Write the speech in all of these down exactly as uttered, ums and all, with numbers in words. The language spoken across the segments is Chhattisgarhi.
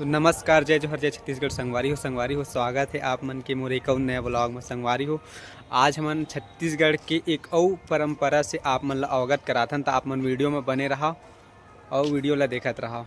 तो नमस्कार, जय जोहार, जय छत्तीसगढ़। संगवारी हो, संगवारी हो, स्वागत हे आप मन के मोर एक अउ नया vlog में। संगवारी हो, आज हमन छत्तीसगढ़ के एक अउ परंपरा से आप मन ला अवगत कराथन, त आप मन video में बने रहा अउ video ला देखत रहा।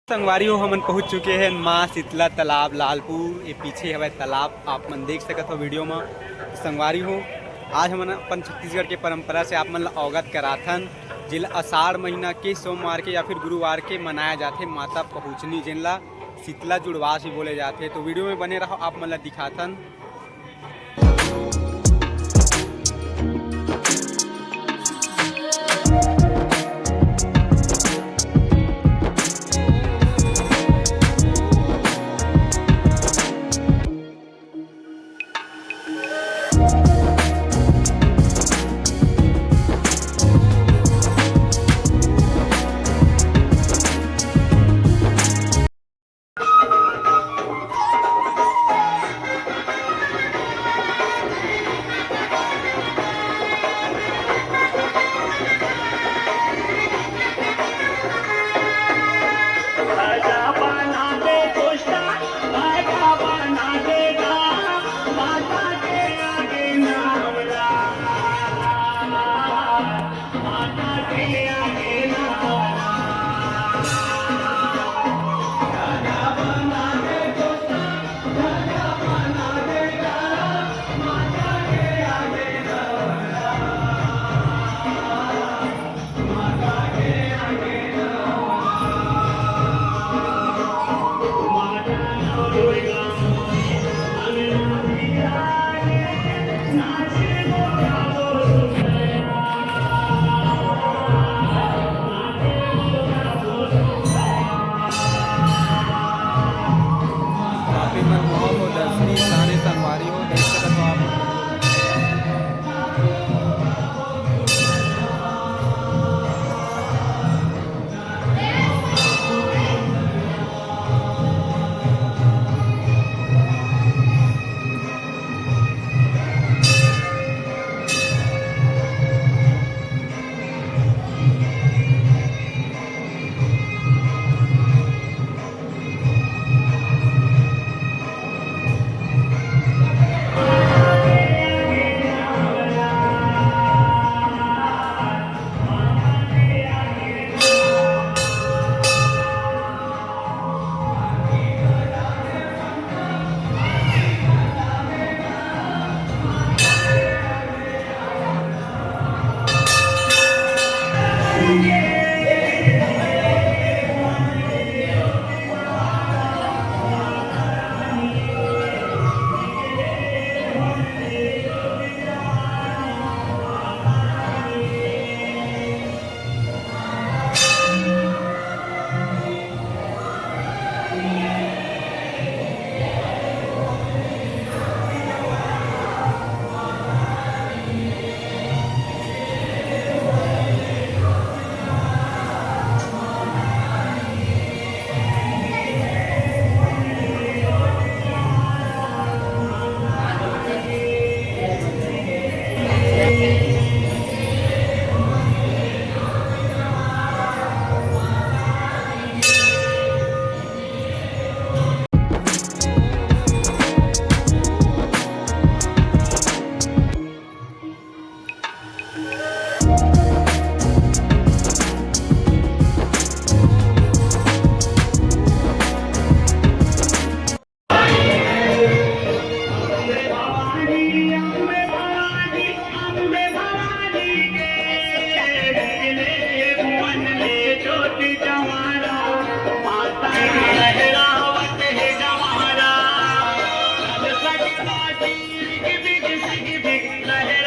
संगवारी हो, हमन पहुंच चुके हैं माँ शीतला तालाब लालपुर। ये पीछे हवय तालाब, आप मन देख सकत हो video में। संगवारी हो, आज हमन अपन छत्तीसगढ़ के परंपरा से आप मन ला अवगत कराथन, जेला आषाढ़ महीना के सोमवार के या फिर गुरुवार के मनाया जाथे माता पहुँचनी, जेन ला शीतला जुड़वास भी बोले जाथे। तो video में बने रहो, आप मन ला दिखाथन। आप मन मोहक हो, दर्शनी, सारे संगवारी हो, देख सकत हो आप।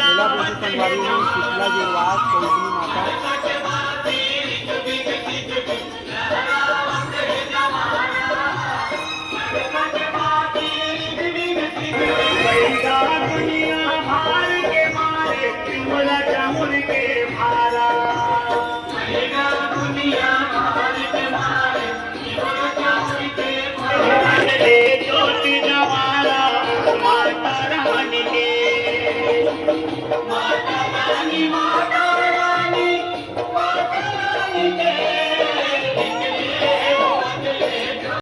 जिला प्रशासन द्वारा शीतला जुड़वास पहुंचनी माता। दुनिया भार के मारे, मोला जामुन के भारा।